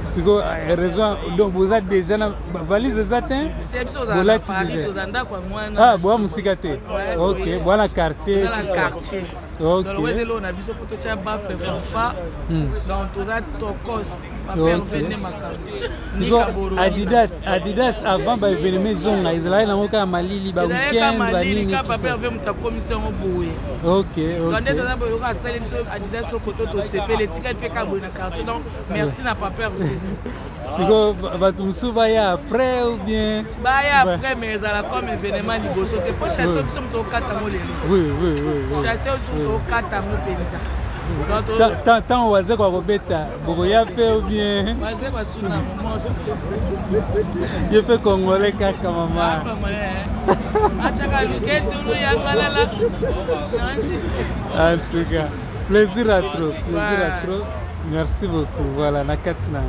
Sikoyo eh, raison donc boza déjà na valise eza te, bolati déjà. Ah, boa mosika te, ok, boa na quartier. Ok, eloko na biso fo totya bafle fanfa. Donc toza tokos. Siko Adidas, Adidas avant ba événement ezonga, ezalaki nango kaka malili, ba weekend, banini. Papa Hervé moto akomisi yango boye. Ok. Donc nde toza boye, lokola asali biso Adidas o photo, tosepeli, etikali mpe kaka boye na quartier. Donc merci na papa Hervé. Siko bato mosusu baya après ou bien? Baya après, mais ezala comme événement liboso te, mpo chasse biso moto okata yango lelo. oui oui oui Chasse biso moto okata yango mpenza. Ntango Wazekwa kobeta, bokoya mpe ou bien? Wazekwa suna monstre. Ye mpe congolais kaka, mama. Ataka luketulu yangalala. En tout cas, plaisir à trop, plaisir à trop. Merci beaucoup. Voilà, na kati na.